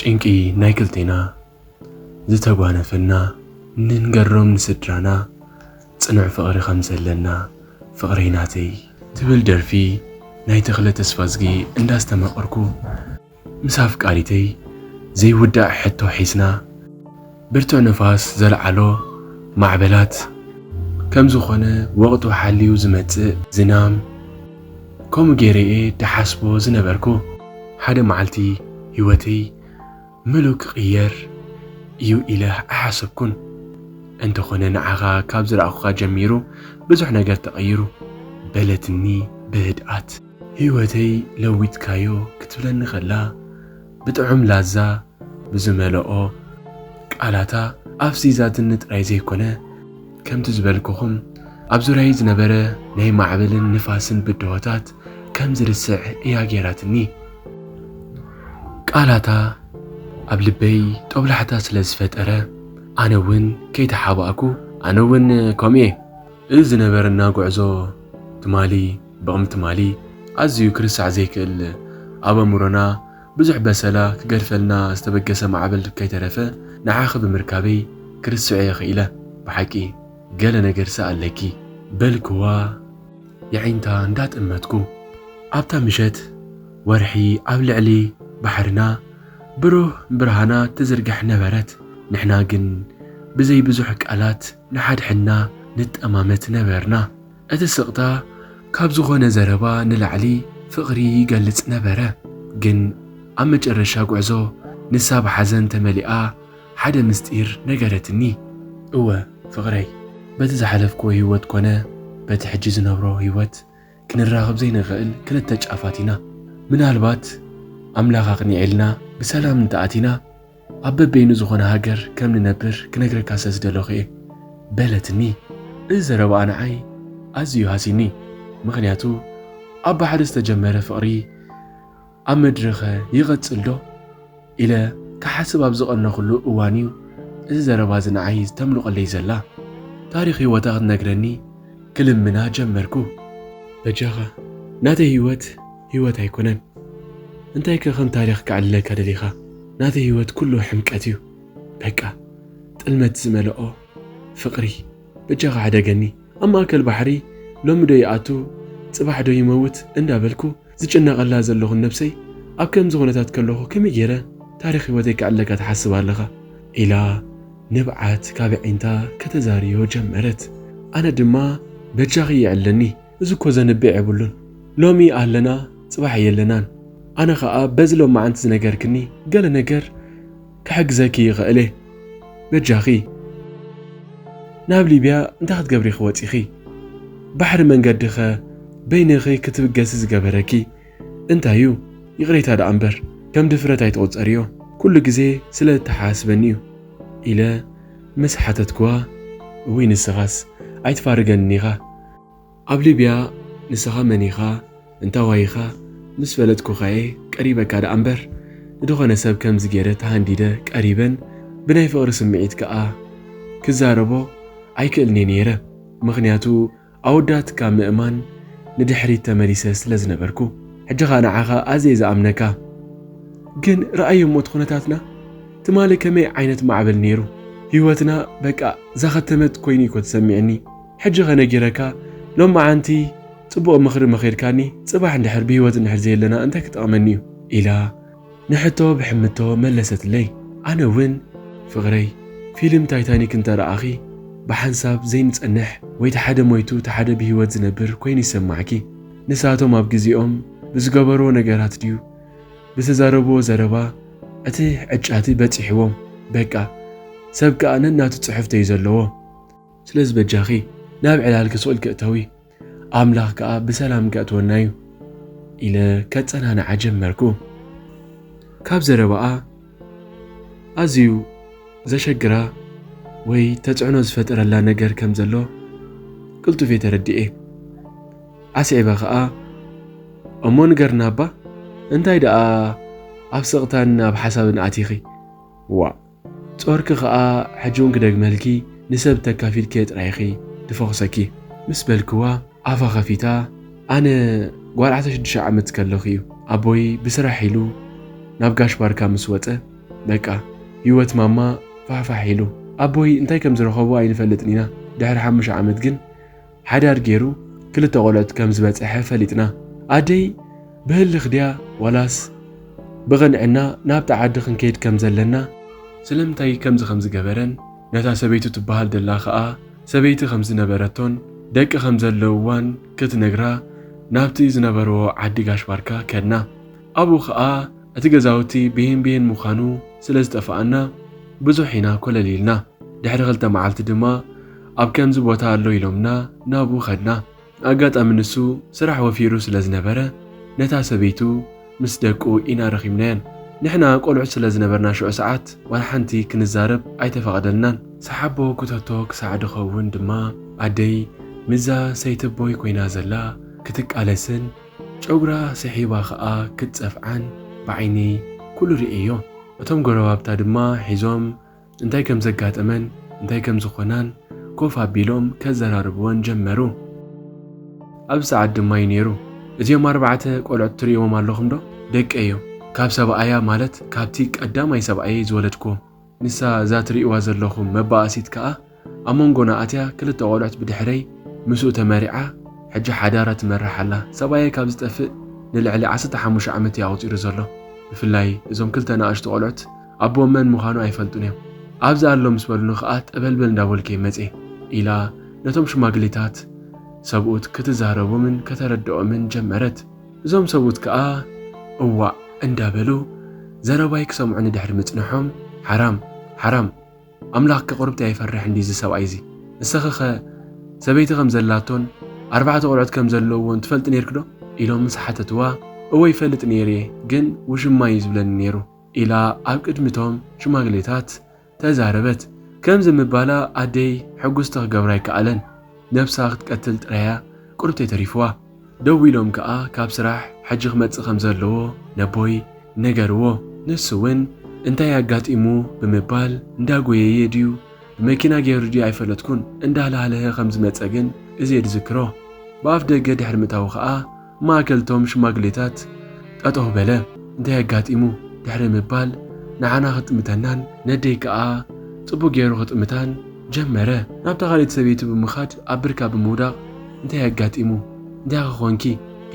ጭንቂ ናይ ክልቴና ዝተጓነፈና፣ ንንገሮም ንስድራና ጽኑዕ ፍቕሪ ከም ዘለና፣ ፍቕረይ ናተይ ትብል ደርፊ ናይ ተኽለ ተስፋዝጊ እንዳስተማቐርኩ፣ ምስ ኣፍቃሪተይ ዘይውዳእ ሕቶ ሒዝና፣ ብርቱዕ ንፋስ ዘልዓሎ ማዕበላት ከም ዝኾነ፣ ወቕቱ ሓልዩ ዝመጽእ ዝናም፣ ከምኡ ገይረ እየ ድሓስቦ ዝነበርኩ። ሓደ መዓልቲ ህይወተይ ምሉእ ክቕየር እዩ ኢለ ኣይሓሰብኩን። እንተኾነ ንዓኻ ካብ ዝረኣኹኻ ጀሚሩ ብዙሕ ነገር ተቐይሩ፣ በለትኒ ብህድኣት። ህይወተይ ለዊጥካዮ ክትብለኒ ከላ፣ ብጥዑም ላዛ ብዝመልኦ ቃላታ ኣፍዚዛትኒ ጥራይ ዘይኮነ፣ ከምቲ ዝበልኩኹም ኣብ ዙርያይ ዝነበረ ናይ ማዕበልን ንፋስን ብድሆታት ከም ዝርስዕ እያ ገይራትኒ። ቃላታ ኣብ ልበይ ጦብላሕታ ስለ ዝፈጠረ፣ ኣነ እውን ከይተሓባእኩ፣ ኣነ እውን ከምኡ እየ። እዚ ዝነበረና ጉዕዞ ትማሊ ብቕም ትማሊ ኣዝዩ ክርስዕ ዘይክእል፣ ኣብ ኣእምሮና ብዙሕ በሰላ ክገድፈልና ዝተበገሰ ማዕበል ከይተረፈ ንዓኺ ብምርካበይ ክርስዕ እየ ክኢለ። ብሓቂ ገለ ነገርሲ ኣለኪ በልክዋ የዒንታ እንዳጠመትኩ። ኣብታ ምሸት ወርሒ ኣብ ልዕሊ ባሕርና ብሩህ ብርሃና ትዝርጋሕ ነበረት። ንሕና ግን ብዘይ ብዙሕ ቃላት ንሓድሕድና ንጠማመት ነበርና። እቲ ስቕታ ካብ ዝኾነ ዘረባ ንላዕሊ ፍቕሪ ይገልጽ ነበረ። ግን ኣብ መጨረሻ ጉዕዞ ንሳ ብሓዘን ተመሊኣ ሓደ ምስጢር ነገረትኒ። እወ ፍቕረይ፣ በቲ ዝሓለፍክዎ ህይወት ኮነ በቲ ሕጂ ዝነብሮ ህይወት ክንራኸብ ዘይንኽእል ክልተ ጫፋት ኢና። ምናልባት ኣምላኽ ኣቕኒዕልና ብሰላም እንተኣቲና ኣብ በበይኑ ዝኾነ ሃገር ከም ንነብር ክነግረካ ስለ ዝደለኹ እየ በለትኒ። እዚ ዘረባኣ ንዓይ ኣዝዩ ሃሲኒ። ምኽንያቱ ኣብ ባሕሪ ዝተጀመረ ፍቕሪ ኣብ ምድሪኸ ይቐጽል ዶ ኢለ ክሓስብ ኣብ ዝቐነኹሉ እዋን እዩ እዚ ዘረባ እዚ ንዓይ ዝተምልቐለይ ዘላ። ታሪኽ ህይወታ ክትነግረኒ ክልምና ጀመርኩ። በጃኻ፣ ናተይ ህይወት ህይወት ኣይኮነን። እንታይከ ከም ታሪኽ ከዕልለካ ደሊኻ? ናተይ ህይወት ኩሉ ሕምቀት እዩ። በቃ፣ ጥልመት ዝመልኦ ፍቕሪ። በጃኻ ሕደገኒ። ኣብ ማእከል ባሕሪ ሎሚ ዶ ይኣቱ፣ ጽባሕ ዶ ይመውት እንዳበልኩ ዝጭነቐላ ዘለኹን ነብሰይ፣ ኣብ ከምዚ ኩነታት ከለኹ ከመይ ገይረ ታሪኽ ህይወተይ ከዕልለካ ትሓስብ ኣለኻ? ኢላ ንብዓት ካብ ኣዒንታ ከተዛርዮ ጀመረት። ኣነ ድማ በጃኺ ይዕለኒ፣ እዚ እኮ ዘንብዕ የብሉን። ሎሚ ኣለና፣ ጽባሕ የለናን። ኣነ ኸኣ በዚ ሎማዓንቲ ዝነገርክኒ ገለ ነገር ክሕግዘኪ ይኽእል እየ። በጃኺ ናብ ሊብያ እንታይ ክትገብሪ ኢኺ ወጺኺ? ባሕሪ መንገዲኸ በይንኺ ክትብገሲ ዝገበረኪ እንታይ እዩ? ይቕሬታ ደኣ እምበር ከም ድፍረት ኣይትቑጸርዮ። ኩሉ ግዜ ስለ እተሓሳስበኒ እዩ ኢለ ምስ ሓተትክዋ፣ እውይ ንስኻስ ኣይትፋርገንን ኢኻ። ኣብ ሊብያ ንስኻ መን ኢኻ? እንታዋይ ኢኻ? ምስ ፈለጥኩኻ እየ ቀሪበካ ደኣ እምበር፣ ንድኾነ ሰብ ከምዚ ገይረ ተሃንዲደ ቀሪበን ብናይ ፍቕሪ ስምዒት ከኣ ክዛረቦ ኣይክእልን እየ ነይረ። ምኽንያቱ ኣወዳትካ ምእማን ንድሕሪት ተመሊሰ ስለ ዝነበርኩ። ሕጂ ኸኣ ንዓኻ ኣዝየ ዝኣምነካ። ግን ረኣዮ እሞ እቲ ኩነታትና ትማሊ ከመይ ዓይነት ማዕበል ነይሩ። ህይወትና በቃ ዘኸተመት ኮይኑ እኮ ተሰሚዕኒ። ሕጂ ኸ ነጊረካ፣ ሎማዓንቲ ጽቡቕ ምኽሪ መኺርካኒ፣ ጽባሕ እንድሕር ብህይወት እንድሕር ዘየለና እንታይ ክጠቕመኒ እዩ? ኢላ ንሕቶ ብሕምቶ መለሰትለይ። ኣነ እውን፣ ፍቕረይ፣ ፊልም ታይታኒክ እንተ ረኣኺ፣ ብሓንሳብ ዘይንጸንሕ ወይ እቲ ሓደ ሞይቱ እቲ ሓደ ብህይወት ዝነብር ኮይኑ ይሰማዕኪ። ንሳቶም ኣብ ግዜኦም ብዝገበርዎ ነገራት ድዩ ብዝተዛረብዎ ዘረባ እቲ ዕጫቲ በጺሕዎም። በቃ፣ ሰብ ከኣ ነናቱ ጽሕፍቶ እዩ ዘለዎ። ስለዚ በጃኺ ናብ ዕላልኪ ስቕ ኢልኪ እተዊ፣ ኣምላኽ ከኣ ብሰላም ከእትወና እዩ ኢለ ከጸናንዓ ጀመርኩ። ካብ ዘረባኣ ኣዝዩ ዘሸግራ ወይ ተጽዕኖ ዝፈጠረላ ነገር ከም ዘሎ ቅልጡፍ እየ ተረዲኤ። ኣስዒበ ከኣ፣ "እሞ ንገርና እባ፣ እንታይ ደኣ ኣብ ስቕታን ኣብ ሓሳብን ኣቲኺ?" ዋእ፣ ጾርኪ ኸኣ ሕጂ እውን ክደግመልኪ፣ ንሰብ ተካፊልኪ ጥራይ ኢኺ ድፈኹሰኪ ምስ በልክዋ፣ ኣፋ ኸፊታ፣ ኣነ ጓል ዓሰርተ ሽዱሽተ ዓመት ከለኹ እዩ ኣቦይ ብስራሕ ኢሉ ናብ ጋሽ ባርካ ምስ ወጸ፣ በቃ፣ ህይወት ማማ ፋሕፋሕ ኢሉ። ኣቦይ እንታይ ከም ዝረኸቦ ኣይንፈልጥን ኢና። ድሕሪ ሓሙሽተ ዓመት ግን ሓዳር ገይሩ ክልተ ቆልዑት ከም ዝበጽሐ ፈሊጥና። ኣደይ ብህልኽ ድያ ዋላስ ብቕንዕና ናብቲ ዓዲ ክንከይድ ከም ዘለና፣ ስለምንታይ ከምዚ ከም ዝገበረን ነታ ሰበይቱ ትበሃል ደላ ኸኣ ሰበይቲ ከም ዝነበረቶን ደቂ ከም ዘለውዋን ክትነግራ ናብቲ ዝነበርዎ ዓዲ ጋሽ ባርካ ከድና። ኣብኡ ኸኣ እቲ ገዛውቲ ብሄን ብሄን ምዃኑ ስለ ዝጠፍኣና ብዙሕ ኢና ኮለል ኢልና። ድሕሪ ክልተ መዓልቲ ድማ ኣብ ከምዚ ቦታ ኣሎ ኢሎምና ናብኡ ኸድና። ኣጋጣሚ ንሱ ስራሕ ወፊሩ ስለ ዝነበረ ነታ ሰበይቱ ምስ ደቁ ኢና ረኺብናየን። ንሕና ቆልዑት ስለ ዝነበርና ሽዑ ሰዓት ዋላ ሓንቲ ክንዛረብ ኣይተፈቐደልናን። ሰሓቦ ክተቶ ክሳዕ ድኸውን ድማ ኣደይ ምዛ ሰይተቦይ ኮይና ዘላ ክትቃለስን ጨጉራ ስሒባ ኸኣ ክትጸፍዓን ብዓይነይ ኩሉ ርእየዮ። እቶም ጎረባብታ ድማ ሒዞም እንታይ ከም ዘጋጠመን እንታይ ከም ዝኾናን ኮፍ ኣቢሎም ከዘራርብወን ጀመሩ። ኣብዚ ሰዓት ድማ እዩ ነይሩ። እዚኦም ኣርባዕተ ቆልዑት ትርእይዎም ኣለኹም ዶ? ደቂ እዮም። ካብ ሰብኣያ ማለት ካብቲ ቀዳማይ ሰብኣየይ ዝወለድክዎ። ንሳ እዛ ትርእይዋ ዘለኹም መባእሲት ከኣ ኣብ መንጎና ኣትያ ክልተ ቆልዑት ብድሕረይ ምስኡ ተመሪዓ ሕጂ ሓዳራ ትመርሕ ኣላ። ሰብኣየይ ካብ ዝጠፍእ ንልዕሊ ዓሰርተ ሓሙሽተ ዓመት እዩ ኣቑጺሩ ዘሎ። ብፍላይ እዞም ክልተ ንኣሽቱ ቆልዑት ኣቦኦም መን ምዃኑ ኣይፈልጡን እዮም። ኣብዚ ኣሎ ምስ በሉኒ ኸኣ ጠበልበል እንዳበልኩ እየ መጽየ ኢላ ነቶም ሽማግሌታት ሰብኡት ክትዛረቦምን ከተረድኦምን ጀመረት። እዞም ሰብኡት ከኣ እዋእ እንዳበሉ ዘረባይ ክሰምዑኒ ድሕሪ ምጽንሖም ሓራም ሓራም ኣምላኽ ከቕርብቲ ኣይፈርሕ እንዲ እዚ ሰብኣይ እዚ። ንስኺኸ ሰበይቲ ከም ዘላቶን ኣርባዕተ ቆልዑት ከም ዘለውዎን ትፈልጢ ነይርኪ ዶ? ኢሎም ምስ ሓተትዋ፣ እወ ይፈልጥ ነይረ፣ ግን ውሽማ እዩ ዝብለኒ ነይሩ ኢላ ኣብ ቅድሚቶም ሽማግሌታት ተዛረበት። ከምዚ ምባላ ኣደይ ሕጉስቲ ክገብራ ኣይከኣለን። ነብሳ ክትቀትል ጥራያ ቁርብተይ ተሪፍዋ። ደው ኢሎም ከኣ ካብ ስራሕ ሕጂ ክመጽእ ከም ዘለዎ ነቦይ ነገርዎ። ንሱ እውን እንታይ ኣጋጢሙ ብምባል እንዳጎየየ ድዩ ብመኪና ገይሩ ድዩ ኣይፈለጥኩን እንዳሃለሃለሀ ከም ዝመጸ ግን እዚ እየ ዝዝክሮ። ብኣፍ ደገ ድሕሪ ምእታዉ ከኣ ማእከልቶም ሽማግሌታት ጠጠው በለ። እንታይ ኣጋጢሙ ድሕሪ ምባል ንዓና ክጥምተናን ነደይ ከኣ ጽቡቅ ገይሩ ክጥምታን ጀመረ። ናብታ ካልኣይቲ ሰበይቱ ብምኻድ ኣብ ብርካ ብምውዳቕ እንታይ ኣጋጢሙ እንታይ ክኾንኪ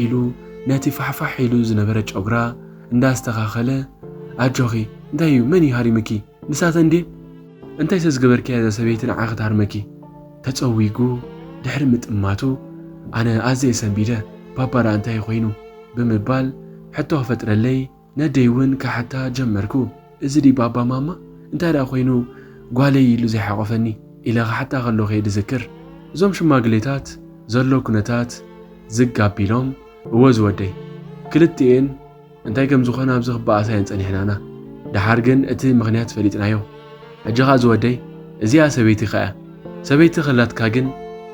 ኢሉ ነቲ ፋሕፋሕ ኢሉ ዝነበረ ጨጉራ እንዳስተኻኸለ ኣጆኺ እንታይ እዩ መን እዩ ሃሪምኪ ንሳተን ድየን እንታይ ሰዝገበርኪያ እዛ ሰበይቲ ንዓ ክትሃርመኪ ተጸዊጉ ድሕሪ ምጥማቱ ኣነ ኣዘየ ሰንቢደ ባባ ደኣ እንታይ ኮይኑ ብምባል ሕቶ ክፈጥረለይ ነደይ እውን ክሓታ ጀመርኩ። እዚ ድዩ ባባ ማማ? እንታይ ደኣ ኮይኑ ጓለይ ኢሉ ዘይሓቆፈኒ? ኢለ ክሓታ ከለኹ እየ ዝዝክር። እዞም ሽማግሌታት ዘሎ ኩነታት ዝግ ኣቢሎም፣ እወ ዝወደይ፣ ክልቲኤን እንታይ ከም ዝኾነ ኣብዚ ክበኣሳ እየን ጸኒሕናና። ደሓር ግን እቲ ምኽንያት ፈሊጥናዮ። ሕጂ ኸኣ ዝወደይ፣ እዚኣ ሰበይቲ ኸኣ ሰበይቲ ኸላትካ ግን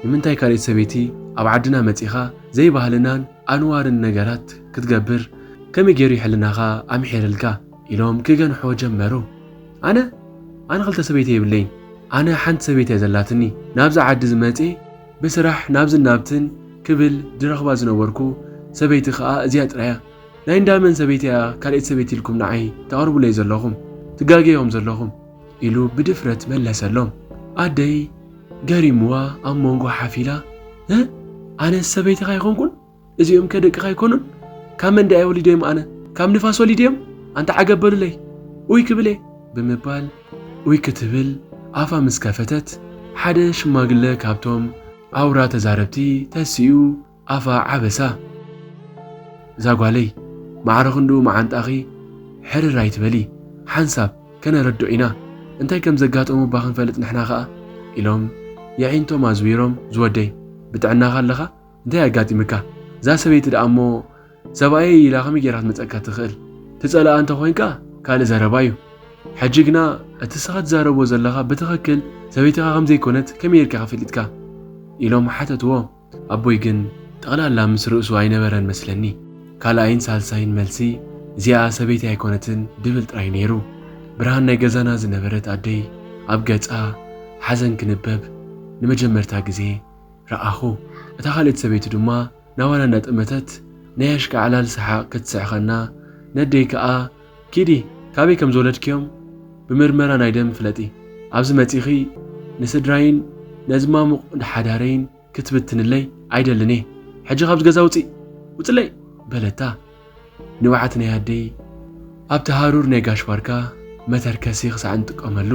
ንምንታይ ካልኣይቲ ሰበይቲ ኣብ ዓድና መጺኻ ዘይባህልናን ኣንዋርን ነገራት ክትገብር ከመይ ገይሩ እዩ ሕልናኻ ኣምሒርልካ? ኢሎም ክገንሕዎ ጀመሩ። ኣነ ኣነ ክልተ ሰበይቲ የብለይን። ኣነ ሓንቲ ሰበይቲ እያ ዘላትኒ። ናብዚ ዓዲ ዝመጽእ ብስራሕ ናብዝን ናብትን ክብል ዝረኽባ ዝነበርኩ ሰበይቲ ከኣ እዚኣ ጥራያ። ናይ እንዳመን ሰበይቲ እያ ካልኣይቲ ሰበይቲ ኢልኩም ንዓይ ተቕርቡለይ ዘለኹም? ትጋገዮም ዘለኹም ኢሉ ብድፍረት መለሰሎም። ኣደይ ገሪምዋ ኣብ መንጎ ሓፍ ኢላ፣ እ ኣነስ ሰበይትኻ ኣይኮንኩን? እዚኦም ከ ደቅኻ ኣይኮኑን? ካብ መን ደኣ ወሊደዮም ኣነ? ካብ ንፋስ ወሊደዮም? ኣንታ ዓገብ በሉለይ፣ ኡይ ክብል እየ ብምባል ኡይ ክትብል ኣፋ ምስ ከፈተት ሓደ ሽማግለ ካብቶም ኣውራ ተዛረብቲ ተሲኡ ኣፋ ዓበሳ። እዛ ጓለይ ማዕረ ክንድኡ መዓንጣኺ ሕርር ኣይትበሊ፣ ሓንሳብ ከነረድኦ ኢና፣ እንታይ ከም ዘጋጠሞ እባ ክንፈልጥ ንሕና ኸኣ ኢሎም የዒንቶም ኣዝዊሮም ዝወደይ ብጥዕናኻ ኣለኻ? እንታይ ኣጋጢምካ? እዛ ሰበይቲ ደኣ እሞ ሰብኣየይ ኢላ ከመይ ጌራ ክትመጸካ ትኽእል? ትጸልኣ እንተ ኾይንካ ካልእ ዘረባ እዩ። ሕጂ ግና እቲ ንስኻ ትዛረቦ ዘለኻ ብትኽክል ሰበይትኻ ከም ዘይኮነት ከመይ ጌርካ ኢኻ ፈሊጥካ? ኢሎም ሓተትዎ። ኣቦይ ግን ጠቕላላ ምስ ርእሱ ኣይነበረን መስለኒ። ካልኣይን ሳልሳይን መልሲ እዚኣ ሰበይቲ ኣይኮነትን ድብል ጥራይ ነይሩ። ብርሃን ናይ ገዛና ዝነበረት ኣደይ ኣብ ገጻ ሓዘን ክንበብ ንመጀመርታ ግዜ ረኣኹ። እታ ካልኣይቲ ሰበይቲ ድማ ናባና እንዳጠመተት ናይ ኣሽካዕላል ሰሓቕ ክትስሕቐና፣ ነደይ ከኣ ኪዲ ካበይ ከም ዝወለድክዮም ብምርመራ ናይ ደም ፍለጢ። ኣብዚ መጺኺ ንስድራይን ነዚ ማሙቕ ሓዳረይን ክትብትንለይ ኣይደልን እየ። ሕጂ ካብዚ ገዛ ውጺ፣ ውጽለይ በለታ። ንብዓት ናይ ኣደይ ኣብቲ ሃሩር ናይ ጋሽ ባርካ መተርከሲ ክሳዕ እንጥቀመሉ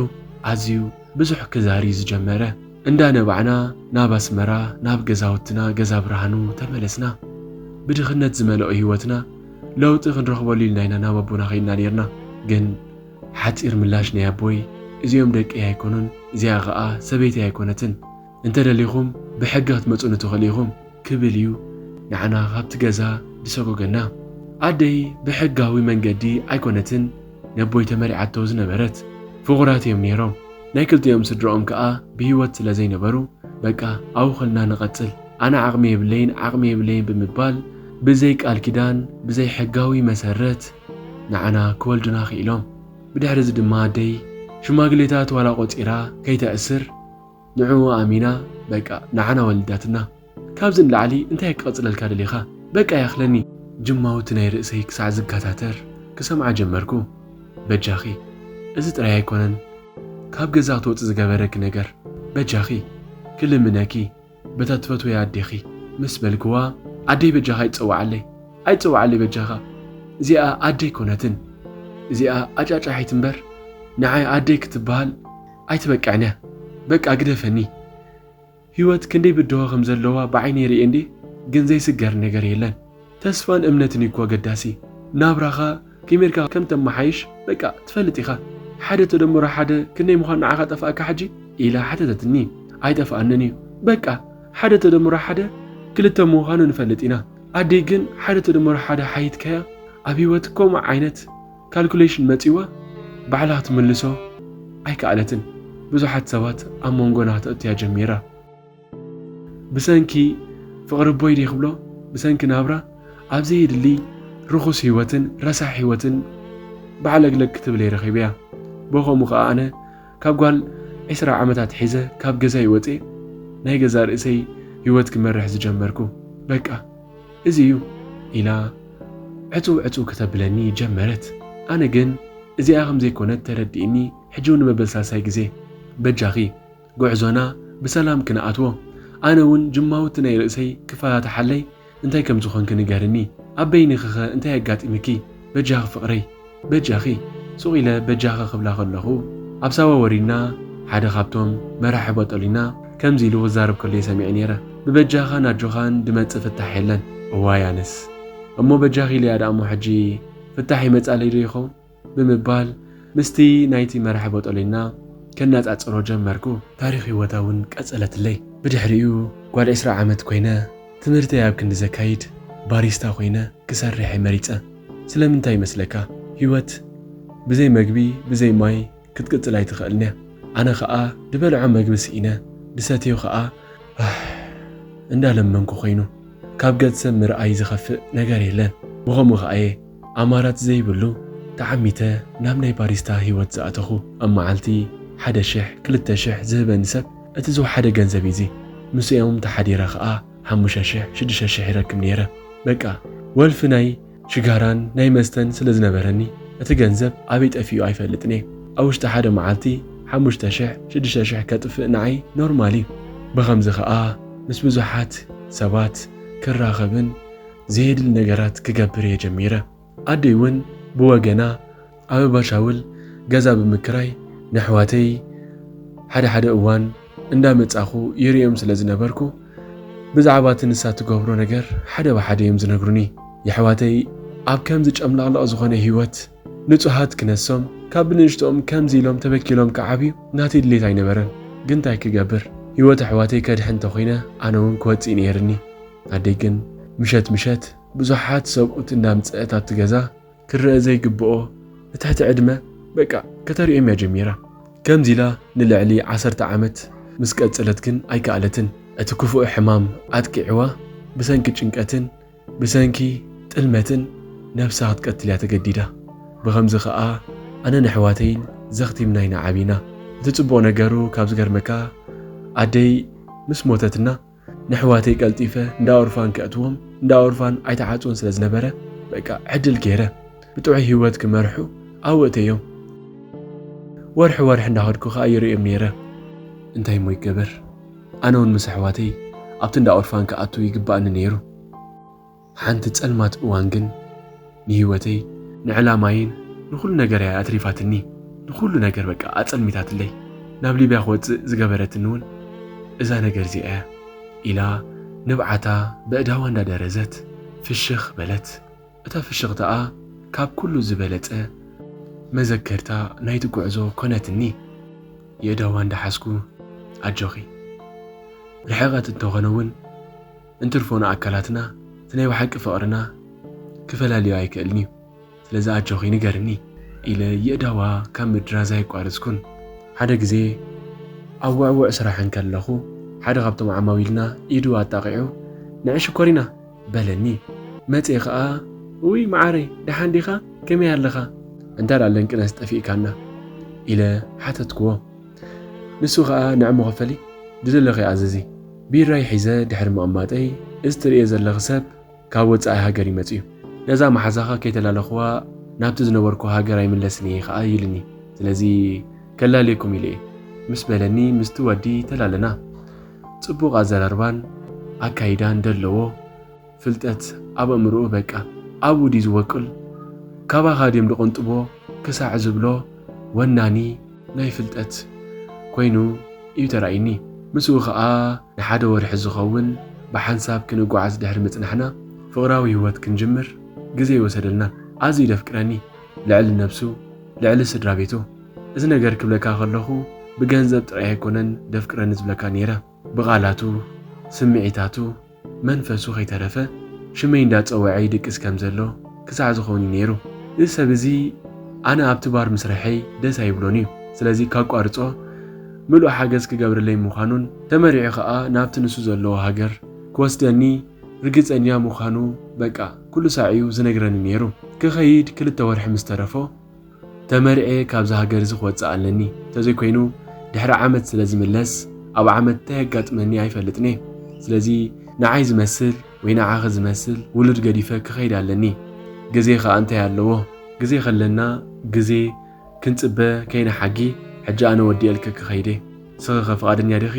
ኣዝዩ ብዙሕ ክዛሪ ዝጀመረ። እንዳ ነባዕና ናብ ኣስመራ ናብ ገዛውትና ገዛ ብርሃኑ ተመለስና። ብድኽነት ዝመልኦ ህይወትና ለውጢ ክንረኽበሉ ኢልና ኢና ናብ ኣቦና ከይድና ነይርና። ግን ሓጺር ምላሽ ናይ ኣቦይ፣ "እዚኦም ደቀይ ኣይኮኑን፣ እዚኣ ኸኣ ሰበይተይ ኣይኮነትን። እንተ ደሊኹም ብሕጊ ክትመጹኒ ትኽእሉ ኢኹም" ክብል እዩ ንዓና ካብቲ ገዛ ዝሰጎገና። ኣደይ ብሕጋዊ መንገዲ ኣይኮነትን ነቦይ ተመሪዓቶ ዝነበረት። ፍቑራት እዮም ነይሮም። ናይ ክልቲኦም ስድራኦም ከኣ ብህይወት ስለ ዘይነበሩ፣ በቃ ኣብኡ ኸልና ንቐጽል፣ ኣነ ዓቕሚ የብለይን፣ ዓቕሚ የብለይን ብምባል ብዘይ ቃል ኪዳን፣ ብዘይ ሕጋዊ መሰረት ንዓና ክወልዱና ክኢሎም። ብድሕሪ እዚ ድማ ኣደይ ሽማግሌታት ዋላ ቆጺራ ከይተእስር ንዕኡ ኣሚና በቃ ንዓና ወሊዳትና። ካብዚ ንላዕሊ እንታይ ክቐጽለልካ ደሊኻ? በቃ ይኣኽለኒ። ጅማውቲ ናይ ርእሰይ ክሳዕ ዝጋታተር ክሰምዓ ጀመርኩ። በጃኺ፣ እዚ ጥራይ ኣይኮነን ካብ ገዛ ክትወጺ ዝገበረኪ ነገር። በጃኺ፣ ክልምነኪ፣ በታ ትፈትወያ ኣዴኺ ምስ በልክዋ፣ ኣደይ በጃኻ ኣይትጸውዓለይ፣ ኣይትጸውዓለይ በጃኻ። እዚኣ ኣደይ ኮነትን። እዚኣ ኣጫጫሒት እምበር ንዓይ ኣደይ ክትበሃል ኣይትበቅዕን እያ። በቃ ግደፈኒ። ህይወት ክንደይ ብድሆ ከም ዘለዋ ብዓይነይ ርእየ እንዴ፣ ግን ዘይስገር ነገር የለን። ተስፋን እምነትን እዩ እኮ ኣገዳሲ። ናብራኻ ከመይ ጌርካ ከም ተመሓይሽ በቃ ትፈልጥ ኢኻ። ሓደ ተደምሮ ሓደ ክንደይ ምዃኑ ንዓኻ ጠፍኣካ ሕጂ? ኢላ ሓተተትኒ። ኣይጠፍኣንን እዩ። በቃ ሓደ ተደምሮ ሓደ ክልተ ምዃኑ ንፈልጥ ኢና። ኣደይ ግን ሓደ ተደምሮ ሓደ ሓይትካያ ኣብ ህይወት ከምኡ ዓይነት ካልኩሌሽን መጺዋ ባዕላ ክትምልሶ ኣይከኣለትን። ብዙሓት ሰባት ኣብ መንጎና ክተእትያ ጀሚራ። ብሰንኪ ፍቕሪ ኣቦይ ድየ ክብሎ፣ ብሰንኪ ናብራ ኣብ ዘየድሊ ርኹስ ህይወትን ረሳሕ ህይወትን ባዕለግለግ ክትብል እየ ረኺበያ። ብኸምኡ ኸኣ ኣነ ካብ ጓል ዕስራ ዓመታት ሒዘ ካብ ገዛይ ወፅየ ናይ ገዛ ርእሰይ ህይወት ክመርሕ ዝጀመርኩ። በቃ እዚ እዩ ኢላ ዕፅው ዕፅው ከተብለኒ ጀመረት። ኣነ ግን እዚኣ ከም ዘይኮነት ተረዲእኒ። ሕጂ እውን ንመበል ሳልሳይ ግዜ በጃኺ ጉዕዞና ብሰላም ክንኣትዎ። ኣነ እውን ጅማውቲ ናይ ርእሰይ ክፈታተሓለይ እንታይ ከም ዝኾንኪ ንገርኒ። ኣብ በይንኺኸ እንታይ ኣጋጢምኪ? በጃኺ ፍቕረይ፣ በጃኺ። ሱቕ ኢለ በጃኺ ክብላ ከለኹ ኣብ ሳዋ ወሪድና ሓደ ካብቶም መራሒ ቦጦሊና ከምዚ ኢሉ ክዛረብ ከሎ እየ ሰሚዐ ነይረ። ብበጃኻን ኣጆኻን ድመጽእ ፍታሕ የለን። እዋይ ኣነስ። እሞ በጃኺ ኢለያ ደኣ እሞ ሕጂ ፍታሕ ይመጻለይ ዶ ይኸውን? ብምባል ምስቲ ናይቲ መራሒ ቦጦሊና ከነጻጽሮ ጀመርኩ። ታሪኽ ህይወታ እውን ቀጸለትለይ። ብድሕሪኡ ጓል ዕስራ ዓመት ኮይነ ትምህርተይ ኣብ ክንዲ ዘካይድ ባሪስታ ኮይነ ክሰርሕ እየ መሪጸ። ስለምንታይ ይመስለካ? ህይወት ብዘይ መግቢ ብዘይ ማይ ክትቅጽል ኣይትኽእልን እያ። ኣነ ኸኣ ድበልዖ መግቢ ስኢነ ድሰትዮ ኸኣ ኣህ እንዳለመንኩ ኮይኑ። ካብ ገጽ ሰብ ምርኣይ ዝኸፍእ ነገር የለን። ብኸምኡ ኸኣ እየ ኣማራጺ ዘይብሉ ተዓሚተ ናብ ናይ ባሪስታ ህይወት ዝኣተኹ። ኣብ መዓልቲ ሓደ ሽሕ ክልተ ሽሕ ዝህበኒ ሰብ እቲ ዝወሓደ ገንዘብ እዩ እዚ። ምስኦም ተሓዲረ ኸኣ ሓሙሽተ ሽሕ ሽዱሽተ ሽሕ ይረክብ ነይረ። በቃ ወልፊ ናይ ሽጋራን ናይ መስተን ስለ ዝነበረኒ እቲ ገንዘብ ኣበይ ጠፊኡ ኣይፈልጥን እየ። ኣብ ውሽጢ ሓደ መዓልቲ ሓሙሽተ ሽሕ ሽዱሽተ ሽሕ ከጥፍእ ንዓይ ኖርማል እዩ። ብኸምዚ ኸኣ ምስ ብዙሓት ሰባት ክራኸብን ዘየድሊ ነገራት ክገብር እየ ጀሚረ። ኣደይ እውን ብወገና ኣብ ኣባሻውል ገዛ ብምክራይ ንኣሕዋተይ ሓደ ሓደ እዋን እንዳመጻኹ ይርእዮም ስለ ዝነበርኩ ብዛዕባ እቲ ንሳ ትገብሮ ነገር ሓደ ብሓደ እዮም ዝነግሩኒ። የሕዋተይ ኣብ ከምዚ ጨምላቕላቕ ዝኾነ ህይወት ንጹሃት ክነሶም ካብ ብንእሽቶኦም ከምዚ ኢሎም ተበኪሎም ክዓብዩ ናተይ ድሌት ኣይነበረን። ግን እንታይ ክገብር? ህይወት ኣሕዋተይ ከድሕን እንተኾይነ ኣነ እውን ክወጽእ ነይርኒ። ኣደይ ግን ምሸት ምሸት ብዙሓት ሰብኡት እንዳምጽአት ኣብቲ ገዛ ክረአ ዘይግብኦ ንትሕቲ ዕድመ በቃ ከተርእዮም እያ ጀሚራ። ከምዚ ኢላ ንልዕሊ ዓሰርተ ዓመት ምስ ቀጸለት ግን ኣይከኣለትን። እቲ ክፉእ ሕማም ኣጥቂዕዋ ብሰንኪ ጭንቀትን ብሰንኪ ጥልመትን ነብሳ ክትቀትል እያ ተገዲዳ። ብኸምዚ ኸኣ ኣነን ኣሕዋተይን ዘኽቲምና ኢና ዓቢና። እቲ ጽቡቕ ነገሩ ካብ ዝገርመካ ኣደይ ምስ ሞተትና ንኣሕዋተይ ቀልጢፈ እንዳ ኦርፋን ከእትዎም እንዳ ኦርፋን ኣይተዓጽወን ስለ ዝነበረ በቃ ዕድል ገይረ ብጥዑይ ህይወት ክመርሑ ኣውእተዮም። ወርሒ ወርሒ እንዳኸድኩ ከኣ ይርእዮም ነይረ። እንታይ እሞ ይገበር፣ ኣነ እውን ምስ ኣሕዋተይ ኣብቲ እንዳ ኦርፋን ክኣቱ ይግባእኒ ነይሩ። ሓንቲ ጸልማት እዋን ግን ንህይወተይ፣ ንዕላማይን ንኹሉ ነገር እያ ኣትሪፋትኒ። ንኹሉ ነገር በቃ ኣጸልሚታትለይ። ናብ ሊብያ ክወጽእ ዝገበረትኒ እውን እዛ ነገር እዚኣ እያ፣ ኢላ ንብዓታ በእዳዋ እንዳደረዘት ፍሽኽ በለት። እታ ፍሽኽታኣ ካብ ኩሉ ዝበለጸ መዘከርታ ናይቲ ጉዕዞ ኮነትኒ። የእዳዋ እንዳሓዝኩ፣ ኣጆኺ፣ ርሕቐት እንተኾነ እውን እንትርፎ ንኣካላትና እቲ ናይ ብሓቂ ፍቕርና ክፈላልዮ ኣይክእልን እዩ። ስለዚ ኣጆኺ ንገርኒ፣ ኢለ የእዳዋ ካብ ምድራዝ ኣየቋረጽኩን። ሓደ ግዜ ኣብ ውዕውዕ ስራሕ እንከለኹ ሓደ ካብቶም ዓማዊልና ኢዱ ኣጣቒዑ፣ "ንዒ ሽኮሪና" በለኒ። መጽየ ኸኣ፣ "ውይ መዓረይ፣ ደሓን ዲኻ? ከመይ ኣለኻ? እንታ ደኣ ለንቅነስ ጠፊእካና?" ኢለ ሓተትክዎ። ንሱ ኸኣ፣ "ንዕሞ ክፈሊ፣ ዝደለኺ ኣዘዚ። ቢራይ ሒዘ ድሕሪ ምቕማጠይ፣ እዚ ትርእዮ ዘለኺ ሰብ ካብ ወጻኢ ሃገር እዩ መጺኡ። ነዛ መሓዛኻ ከይተላለኽዋ ናብቲ ዝነበርኩ ሃገር ኣይምለስን እየ ኸኣ" ኢሉኒ። ስለዚ ከላልየኩም ኢለ እየ ምስ በለኒ፣ ምስቲ ወዲ ተላለና። ጽቡቕ ኣዘራርባን ኣካይዳን ደለዎ። ፍልጠት ኣብ ኣእምሮኡ በቃ ኣብኡ ድዩ ዝወቅል? ካባኻ ድዮም ዝቐንጥቦ ክሳዕ ዝብሎ ወናኒ ናይ ፍልጠት ኮይኑ እዩ ተራእዩኒ። ምስኡ ኸኣ ንሓደ ወርሒ ዝኸውን ብሓንሳብ ክንጓዓዝ ድሕሪ ምጽናሕና፣ ፍቕራዊ ህይወት ክንጅምር ግዜ ይወሰደልና። ኣዝዩ ደፍቅረኒ፣ ልዕሊ ነብሱ፣ ልዕሊ ስድራ ቤቱ። እዚ ነገር ክብለካ ከለኹ ብገንዘብ ጥራይ ኣይኮነን ደፍቅረኒ ዝብለካ ነይረ። ብቓላቱ፣ ስምዒታቱ፣ መንፈሱ ከይተረፈ ሽመይ እንዳጸውዐ ይድቅስ ከም ዘሎ ክሳዕ ዝኸውን እዩ ነይሩ። እዚ ሰብ እዚ ኣነ ኣብቲ ባር ምስርሐይ ደስ ኣይብሎን እዩ። ስለዚ ካቋርጾ ምሉእ ሓገዝ ክገብረለይ ምዃኑን ተመሪዑ ኸኣ ናብቲ ንሱ ዘለዎ ሃገር ክወስደኒ ርግጸኛ ምዃኑ በቃ ኩሉ ሳዕ እዩ ዝነግረኒ ነይሩ። ክኸይድ ክልተ ወርሒ ምስ ተረፎ ተመሪዐ ካብዚ ሃገር እዚ ክወጽእ ኣለኒ። እንተዘይኮይኑ ድሕሪ ዓመት ስለ ዝምለስ ኣብ ዓመት እንታይ የጋጥመኒ ኣይፈልጥን እየ። ስለዚ ንዓይ ዝመስል ወይ ንዓኺ ዝመስል ውሉድ ገዲፈ ክኸይድ ኣለኒ። ግዜ ኸኣ እንታይ ኣለዎ? ግዜ ከለና ግዜ ክንጽበ ከይንሓጊ፣ ሕጂ ኣነ ወዲኤልኪ ክኸይድ እየ። ንስኺኸ ፍቓደኛ ዲኺ?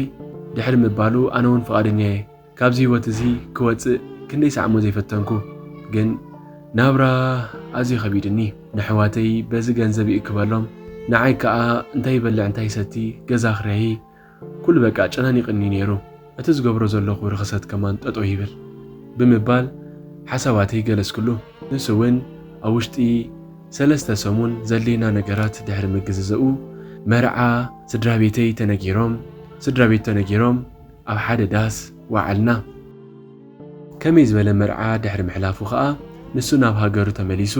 ድሕሪ ምባሉ ኣነ እውን ፍቓደኛ እየ። ካብዚ ህይወት እዚ ክወጽእ ክንደይ ሳዕ እሞ ዘይፈተንኩ። ግን ናብራ ኣዝዩ ከቢድኒ። ንኣሕዋተይ በዚ ገንዘብ ይእክበሎም፣ ንዓይ ከኣ እንታይ ይበልዕ እንታይ ይሰቲ፣ ገዛ ክራይ፣ ኩሉ በቃ ኣጨናኒቕኒ ነይሩ። እቲ ዝገብሮ ዘለኹ ርኽሰት ከማን ጠጠው ይብል ብምባል ሓሳባተይ ገለጽክሉ። ንሱ እውን ኣብ ውሽጢ ሰለስተ ሰሙን ዘድልየና ነገራት ድሕሪ ምግዝዝኡ መርዓ ስድራ ቤተይ ተነጊሮም፣ ስድራ ቤት ተነጊሮም ኣብ ሓደ ዳስ ወዓልና። ከመይ ዝበለ መርዓ ድሕሪ ምሕላፉ ኸኣ ንሱ ናብ ሃገሩ ተመሊሱ፣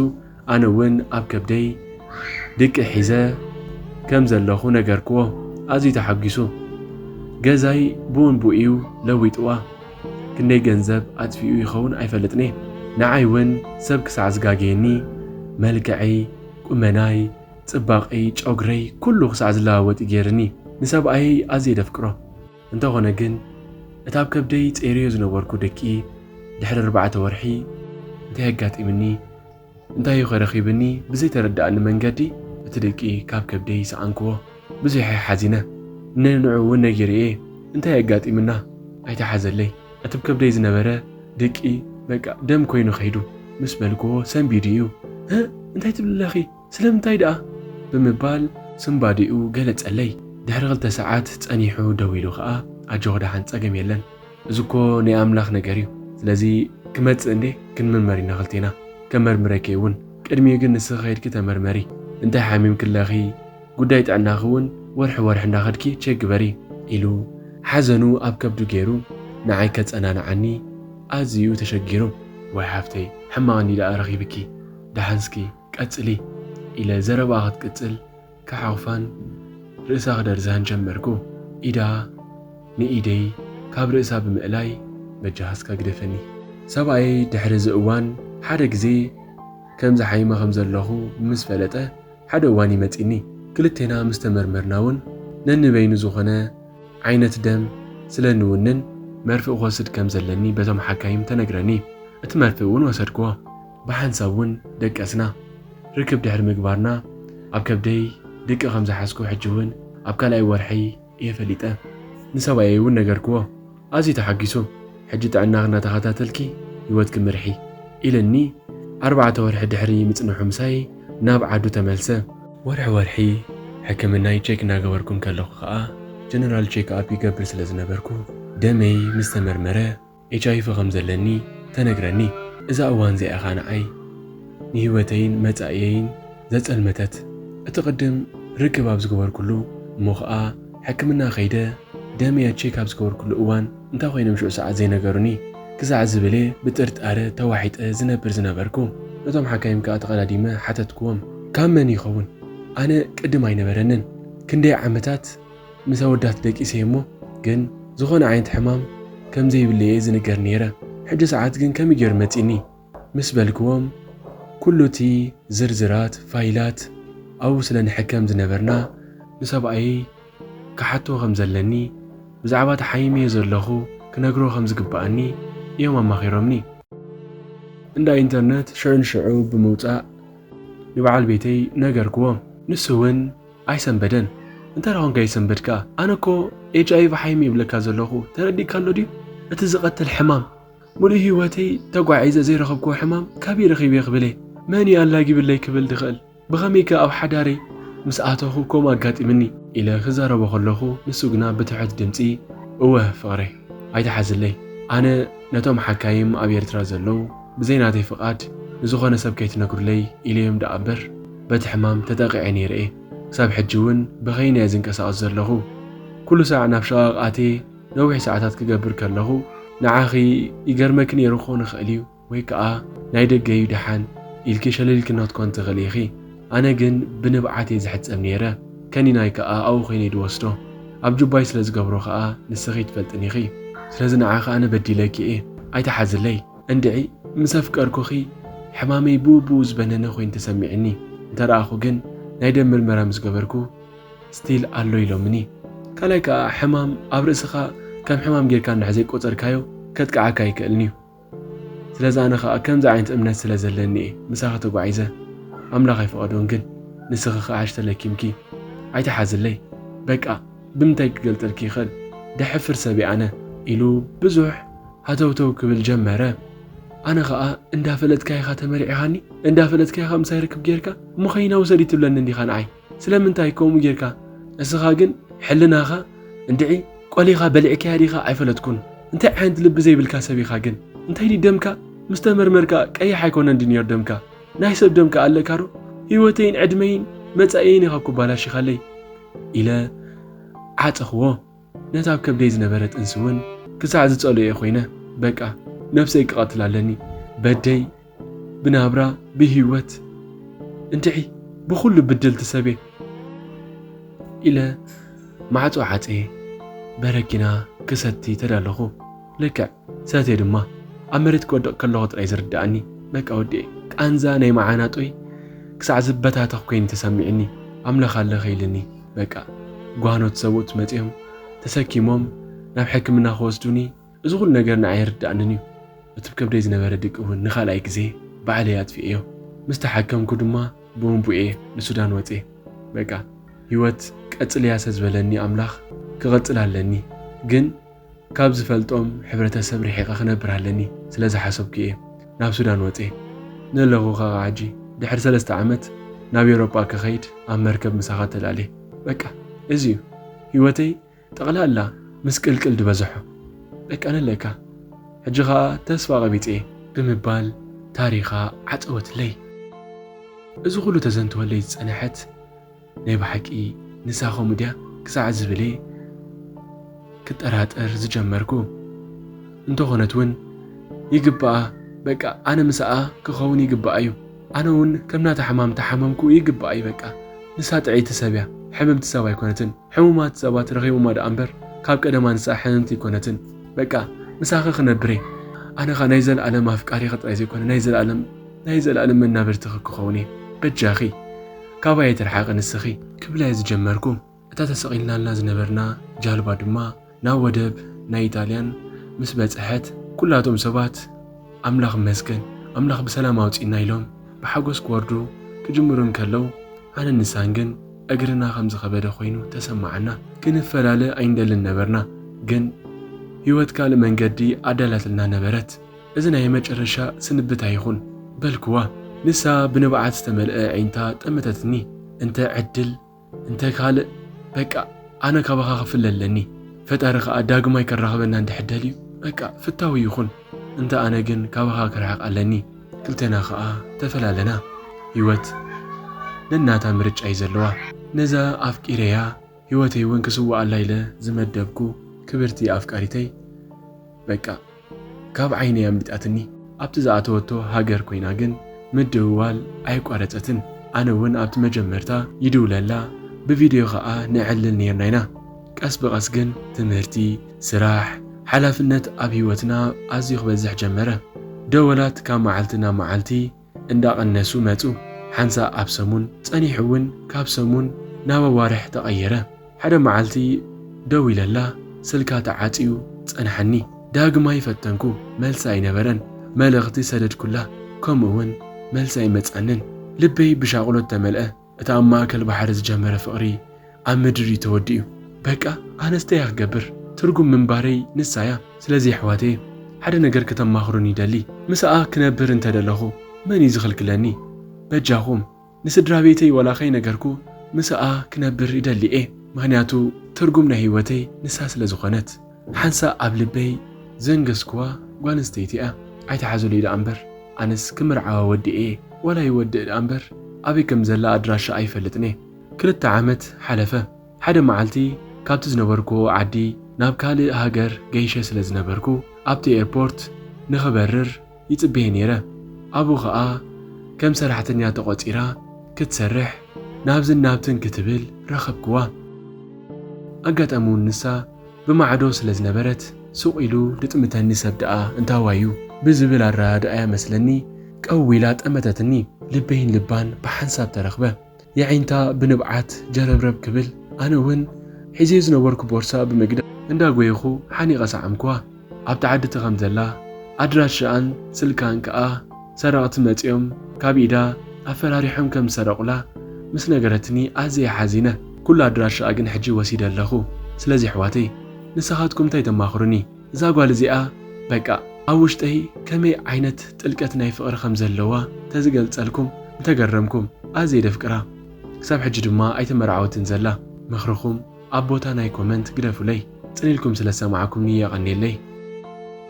ኣነ እውን ኣብ ከብደይ ድቂ ሒዘ ከም ዘለኹ ነገርክዎ። ኣዝዩ ተሓጒሱ። ገዛይ ብኡን ብኡ እዩ ለዊጥዋ። ክንደይ ገንዘብ ኣጥፊኡ ይኸውን ኣይፈልጥን እየ። ንዓይ እውን ሰብ ክሳዕ ዝጋገየኒ፣ መልክዐይ፣ ቁመናይ፣ ጽባቐይ፣ ጨጉረይ፣ ኩሉ ክሳዕ ዝለዋወጥ እዩ ገይርኒ። ንሰብኣየይ ኣዝየ ደፍቅሮ። እንተኾነ ግን፣ እቲ ኣብ ከብደይ ጸይረዮ ዝነበርኩ ድቂ ድሕሪ ኣርባዕተ ወርሒ እንታይ ኣጋጢምኒ፣ እንታይ እዩ ከረኺብኒ ብዘይተረድኣኒ መንገዲ እቲ ድቂ ካብ ከብደይ ሰኣንክዎ። ብዙሕ እየ ሓዚነ። ንንዑ እውን ነጊረዮ እየ። እንታይ ኣጋጢምና? ኣይተሓዘለይ። እቲ ኣብ ከብደይ ዝነበረ ድቂ በቃ ደም ኮይኑ ከይዱ ምስ በልክዎ ሰንቢዱ እዩ። "እ? እንታይ ትብሊ ኣለኺ? ስለምንታይ ደኣ?" ብምባል ስንባዲኡ ገለጸለይ። ድሕሪ ክልተ ሰዓት ጸኒሑ ደው ኢሉ ኸኣ፣ "ኣጆኺ ደሓን፣ ጸገም የለን። እዚ እኮ ናይ ኣምላኽ ነገር እዩ። ስለዚ ክመጽእ እንዴ ክንምርመር ኢና ክልቴና። ከመርምረኪ እውን። ቅድሚኡ ግን ንስኺ ከይድኪ ተመርመሪ። እንታይ ሓሚምኪ ኣለኺ? ጉዳይ ጥዕናኺ እውን ወርሒ ወርሒ እንዳኸድኪ ቸክ ግበሪ" ኢሉ ሓዘኑ ኣብ ከብዱ ገይሩ ንዓይ ከጸናንዓኒ ኣዝዩ ተሸጊሩ። "ዋይ ሓፍተይ፣ ሕማቕ እንዲ ደኣ ረኺብኪ። ደሓንስኪ ቀጽሊ" ኢለ ዘረባኣ ክትቅጽል ክሓቑፋን ርእሳ ክደርዛን ጀመርኩ። ኢዳ ንኢደይ ካብ ርእሳ ብምእላይ፣ "በጃኻ እስካ ግደፈኒ።" ሰብኣየይ ድሕሪ እዚ እዋን ሓደ ግዜ ከም ዝሓይመ ከም ዘለኹ ምስ ፈለጠ፣ ሓደ እዋን እዩ መጺኒ። ክልቴና ምስ ተመርመርና እውን ነንበይኑ ዝኾነ ዓይነት ደም ስለ እንውንን፣ መርፍእ ክወስድ ከም ዘለኒ በቶም ሓካይም ተነግረኒ። እቲ መርፍእ እውን ወሰድክዎ። ብሓንሳብ እውን ደቀስና። ርክብ ድሕሪ ምግባርና፣ ኣብ ከብደይ ድቂ ከም ዝሓዝኩ ሕጂ እውን ኣብ ካልኣይ ወርሒ እየ ፈሊጠ። ንሰብኣየይ እውን ነገርክዎ። ኣዝዩ ተሓጒሱ። "ሕጂ ጥዕናኺ እናተኸታተልኪ ህይወትኪ ምርሒ" ኢሉኒ። ኣርባዕተ ወርሒ ድሕሪ ምጽንሑ ምሳይ ናብ ዓዱ ተመልሰ። ወርሒ ወርሒ ሕክምናይ ቼክ እናገበርኩ እንከለኹ ከኣ ጀነራል ቼክ ኣፕ ይገብር ስለ ዝነበርኩ፣ ደመይ ምስ ተመርመረ ኤች ኣይ ቪ ከም ዘለኒ ተነግረኒ። እዛ እዋን እዚኣ ኸኣ ንዓይ ንህይወተይን መጻኢየይን ዘጸልመተት። እቲ ቅድም ርክብ ኣብ ዝገበርኩሉ እሞ ኸኣ ሕክምና ከይደ ደመይ ቼክ ኣብ ዝገበርኩሉ እዋን እንታይ ኮይኖም ሽዑ ሰዓት ዘይነገሩኒ? ክሳዕ ዝብል እየ ብጥርጣረ ተዋሒጠ ዝነብር ዝነበርኩ። ነቶም ሓካይም ከኣ ተቐዳዲመ ሓተትክዎም። ካብ መን ይኸውን? ኣነ ቅድም ኣይነበረንን። ክንደይ ዓመታት ምስ ኣወዳት ደቂሰ እሞ፣ ግን ዝኾነ ዓይነት ሕማም ከም ዘይብለይ እየ ዝንገር ነይረ። ሕጂ ሰዓት ግን ከመይ ገይሩ መጺኒ? ምስ በልክዎም፣ ኩሉ እቲ ዝርዝራት ፋይላት ኣብኡ ስለ ንሕከም ዝነበርና፣ ንሰብኣየይ ክሓቶ ከም ዘለኒ፣ ብዛዕባ ተሓይመዮ ዘለኹ ክነግሮ ከም ዝግብኣኒ እዮም ኣማኺሮምኒ። እንዳ ኢንተርነት ሽዑ ንሽዑ ብምውጻእ ንበዓል ቤተይ ነገርክዎ። ንሱ እውን ኣይሰንበደን። "እንታይ ደኣ ኾንካ ይሰንበድካ? ኣነ እኮ ኤች ኣይ ቪ ሓይመ ይብለካ ዘለኹ፣ ተረዲእካ ኣሎ ድዩ? እቲ ዝቐትል ሕማም፣ ሙሉእ ህይወተይ ተጓዒዘ ዘይረኸብክዎ ሕማም ካበይ ረኺበ ክብል እየ። መን እዩ ኣላጊብለይ ክብል ዝኽእል? ብኸመይከ ኣብ ሓዳረይ ምስ ኣተኹ ከምኡ ኣጋጢምኒ?" ኢለ ክዛረቦ ከለኹ፣ ንሱ ግና ብትሑት ድምጺ፣ "እወ ፍቕረይ፣ ኣይትሓዝለይ። ኣነ ነቶም ሓካይም ኣብ ኤርትራ ዘለዉ ብዘይ ናተይ ፍቓድ ንዝኾነ ሰብ ከይትነግሩለይ ኢለዮም ደኣ እምበር፣ በቲ ሕማም ተጠቒዐ ነይረ እየ። ክሳብ ሕጂ እውን ብኸይነ እየ ዝንቀሳቐስ ዘለኹ። ኩሉ ሳዕ ናብ ሸቓቕ ኣትየ ነዊሕ ሰዓታት ክገብር ከለኹ፣ ንዓኺ ይገርመኪ ነይሩ ክኾን ይኽእል እዩ፣ ወይ ከኣ ናይ ደገ እዩ ደሓን ኢልኪ ሸለል ኢልኪ ክትኮን ትኽእሊ ኢኺ። ኣነ ግን ብንብዓት እየ ዝሕጸብ ነይረ። ከኒናይ ከኣ ኣብኡ ኮይነ እየ ዝወስዶ። ኣብ ጁባይ ስለ ዝገብሮ ከኣ ንስኺ ትፈልጥኒ ኢኺ። ስለዚ ንዓኺ ኣነ በዲለኪ እየ። ኣይትሓዝለይ። እንድዒ ምስ ኣፍቀርኩኺ ሕማመይ ብኡ ብኡ ዝበነነ ኮይኑ ተሰሚዕኒ። እንተ ደኣኹ ግን ናይ ደም ምርመራ ምስ ገበርኩ ስቲል ኣሎ ኢሎምኒ። ካልኣይ ከኣ ሕማም ኣብ ርእስኻ ከም ሕማም ጌርካ እንድሕር ዘይቆጸርካዮ ከጥቅዓካ ኣይክእልን እዩ። ስለዚ ኣነ ኸኣ ከምዚ ዓይነት እምነት ስለ ዘለኒ እየ ምሳኺ ተጓዒዘ። ኣምላኽ ኣይፈቐዶን ግን ንስኺ ኸኣ ሕጂ ተለኪምኪ። ኣይትሓዝለይ። በቃ ብምንታይ ክገልጸልኪ ይኽእል? ደሕፍር ሰብ እየ ኣነ ኢሉ ብዙሕ ሃተውተው ክብል ጀመረ። ኣነ ኸኣ እንዳፈለጥካ ኢኻ ተመሪዕኻኒ? እንዳፈለጥካ ኢኻ ምሳይ ርክብ ጌርካ? እሞ ኸይና ውሰዲ ትብለኒ እንዲኻ ንዓይ? ስለምንታይ ከምኡ ጌርካ? እስኻ ግን ሕልናኻ እንድዒ ቆሊኻ በሊዕካያ ዲኻ? ኣይፈለጥኩን። እንታይ ዓይነት ልቢ ዘይብልካ ሰብ ኢኻ ግን? እንታይ ድዩ ደምካ? ምስ ተመርመርካ ቀይሕ ኣይኮነን ድዩ ነይሩ ደምካ? ናይ ሰብ ደምካ ኣለካ ዶ? ህይወተይን ዕድመይን መጻኢየይን ኢኻ እኮ ኣባላሺኻለይ ኢለ ዓጸኽዎ። ነታ ኣብ ከብደይ ዝነበረ ጥንሲ እውን ክሳዕ ዝጸልኦ እየ ኮይነ። በቃ ነብሰይ ክቐትል ኣለኒ። በደይ ብናብራ ብህይወት እንድዒ ብኹሉ ብድልቲ ሰብ እየ ኢለ ማዕጾ ዓጽየ በረኪና ክሰቲ ተዳለኹ። ልክዕ ሰትየ ድማ ኣብ መሬት ክወድቕ ከለኹ ጥራይ ዝርድኣኒ። በቃ ወዲኤ። ቃንዛ ናይ መዓናጦይ ክሳዕ ዝበታተኽ ኮይኑ ተሰሚዕኒ። ኣምላኽ ኣለኸ ኢልኒ። በቃ ጓኖት ሰብኡት መጺኦም ተሰኪሞም ናብ ሕክምና ክወስዱኒ። እዚ ኩሉ ነገር ንዓይ ኣይርድኣንን እዩ። እቲ ብከብደይ ዝነበረ ድቂ እውን ንኻልኣይ ግዜ ባዕለይ ኣጥፊኤዮ። ምስ ተሓከምኩ ድማ ብኡንቡኤ ንሱዳን ወጼ። በቃ ህይወት ቀጽልያ ስለ ዝበለኒ ኣምላኽ ክቐጽል ኣለኒ። ግን ካብ ዝፈልጦም ሕብረተሰብ ርሒቐ ክነብር ኣለኒ ስለ ዝሓሰብኩ እየ ናብ ሱዳን ወጼ። ንለኹ ኸኣ ሕጂ ድሕሪ ሰለስተ ዓመት ናብ ኤውሮጳ ክኸይድ ኣብ መርከብ ምሳኻ ተላልየ። በቃ እዚ እዩ ህይወተይ። ጠቕላላ ምስቅልቅል ዝበዝሖ። በቃ ንለካ። ሕጂ ኸኣ ተስፋ ቀቢጸ እየ ብምባል ታሪኻ ዓጸወትለይ። እዚ ኩሉ ተዘንትወለይ ዝጸንሐት ናይ ብሓቂ ንሳ ከምኡ ድያ ክሳዕ ዝብል እየ ክጠራጠር ዝጀመርኩ። እንተኾነት እውን ይግባኣ፣ በቃ ኣነ ምስኣ ክኸውን ይግባኣ እዩ። ኣነ እውን ከም ናታ ሕማም ተሓመምኩ ይግባኣ እዩ በቃ። ንሳ ጥዕይቲ ሰብ እያ፣ ሕምምቲ ሰብ ኣይኮነትን። ሕሙማት ሰባት ረኺቦማ ደኣ እምበር ካብ ቀደማ ንሳ ሕምምቲ ኣይኮነትን። በቃ ምሳኺ ክነብር እየ። ኣነ ኸኣ ናይ ዘለኣለም ኣፍቃሪኺ ጥራይ ዘይኮነ ናይ ዘለኣለም ናይ ዘለኣለም መናብርትኺ ክኸውን እየ። በጃኺ ካባይ ኣይትርሓቒ ንስኺ ክብላ እየ ዝጀመርኩ። እታ ተሰቒልናላ ዝነበርና ጃልባ ድማ ናብ ወደብ ናይ ኢጣልያን ምስ በጽሐት፣ ኩላቶም ሰባት ኣምላኽ ይመስገን፣ ኣምላኽ ብሰላም ኣውጺእና ኢሎም ብሓጎስ ክወርዱ ክጅምሩ እንከለዉ፣ ኣነን ንሳን ግን እግርና ከም ዝኸበደ ኮይኑ ተሰማዓና። ክንፈላለ ኣይንደልን ነበርና፣ ግን ህይወት ካልእ መንገዲ ኣዳላትልና ነበረት። እዚ ናይ መጨረሻ ስንብት ኣይኹን በልክዋ። ንሳ ብንብዓት ዝተመልአ ዒንታ ጠመተትኒ። እንተ ዕድል፣ እንተ ካልእ፣ በቃ ኣነ ካባኻ ክፍለ ኣለኒ። ፈጣሪ ከኣ ዳግማይ ከራኽበና እንድሕር ደልዩ፣ በቃ ፍታዊ ይኹን። እንተ ኣነ ግን ካባኻ ክርሕቕ ኣለኒ። ክልተና ከኣ ተፈላለና። ህይወት ነናታ ምርጫ እዩ ዘለዋ። ነዛ ኣፍቂረያ ህይወተይ እውን ክስውኣላ ኢለ ዝመደብኩ ክብርቲ ኣፍቃሪተይ፣ በቃ ካብ ዓይነይ ኣምሊጣትኒ። ኣብቲ ዝኣተወቶ ሃገር ኮይና ግን ምድውዋል ኣይቋረጸትን። ኣነ እውን ኣብቲ መጀመርታ ይድውለላ፣ ብቪድዮ ከኣ ንዕልል ነይርና ኢና። ቀስ ብቐስ ግን ትምህርቲ፣ ስራሕ፣ ሓላፍነት ኣብ ህይወትና ኣዝዩ ክበዝሕ ጀመረ። ደወላት ካብ መዓልቲ ናብ መዓልቲ እንዳቐነሱ መጹ። ሓንሳእ ኣብ ሰሙን፣ ጸኒሑ እውን ካብ ሰሙን ናብ ኣዋርሕ ተቐየረ። ሓደ መዓልቲ ደዊለላ፣ ስልካ ተዓጽዩ ጸንሓኒ። ዳግማይ ፈተንኩ፣ መልሲ ኣይነበረን። መልእኽቲ ሰደድኩላ፣ ከምኡ እውን መልሲ ኣይመጻንን። ልበይ ብሻቕሎት ተመልአ። እቲ ኣብ ማእከል ባሕሪ ዝጀመረ ፍቕሪ ኣብ ምድሪ ተወዲኡ። በቃ ኣነስ እንታይ ክገብር? ትርጉም ምንባረይ ንሳ እያ። ስለዚ ኣሕዋተይ፣ ሓደ ነገር ከተማኽሩኒ ይደሊ። ምስኣ ክነብር እንተደለኹ መን እዩ ዝኽልክለኒ? በጃኹም፣ ንስድራ ቤተይ ዋላ ከይነገርኩ ምስኣ ክነብር ይደሊ እየ። ምኽንያቱ ትርጉም ናይ ህይወተይ ንሳ ስለ ዝኾነት። ሓንሳእ ኣብ ልበይ ዘንገስኩዋ ጓል ኣንስተይቲ እያ። ኣይትሓዙለይ ደኣ እምበር፣ ኣነስ ክምርዓዋ ወዲኤ እየ። ዋላ ይወድእ ደኣ እምበር፣ ኣበይ ከም ዘላ ኣድራሻኣ ኣይፈልጥን እየ። ክልተ ዓመት ሓለፈ። ሓደ መዓልቲ ካብቲ ዝነበርኩዎ ዓዲ ናብ ካልእ ሃገር ገይሸ ስለ ዝነበርኩ፣ ኣብቲ ኤርፖርት ንኽበርር ይጽበየ ነይረ። ኣብኡ ኸኣ ከም ሰራሕተኛ ተቖጺራ ክትሰርሕ ናብዝን ናብትን ክትብል ረኸብክዋ። ኣጋጣሚ እውን ንሳ ብማዕዶ ስለ ዝነበረት፣ ሱቕ ኢሉ ዝጥምተኒ ሰብ ደኣ እንታዋዩ ብዝብል ኣረዳድኣያ መስለኒ፣ ቀው ኢላ ጠመተትኒ። ልበይን ልባን ብሓንሳብ ተረኽበ። የዒንታ ብንብዓት ጀረብረብ ክብል፣ ኣነ እውን ሒዘዮ ዝነበርኩ ቦርሳ ብምግዳፍ እንዳጎየኹ ሓኒቐ ሰዓምክዋ። ኣብቲ ዓዲ እቲ ከም ዘላ፣ ኣድራሻኣን ስልካን ከኣ ሰረቕቲ መጺኦም ካብ ኢዳ ኣፈራሪሖም ከም ዝሰረቑላ ምስ ነገረትኒ ኣዝየ ሓዚነ። ኩሉ ኣድራሻኣ ግን ሕጂ ወሲደ ኣለኹ። ስለዚ ኣሕዋተይ፣ ንስኻትኩም እንታይ ተማኽሩኒ? እዛ ጓል እዚኣ በቃ ኣብ ውሽጠይ ከመይ ዓይነት ጥልቀት ናይ ፍቕሪ ከም ዘለዋ ተዝገልጸልኩም ምተገረምኩም። ኣዝየ ደፍቅራ። ክሳብ ሕጂ ድማ ኣይተመርዓወትን ዘላ። ምኽርኹም ኣብ ቦታ ናይ ኮመንት ግደፉለይ። ጽን ኢልኩም ስለ ዝሰማዕኩምኒ የቐንየለይ።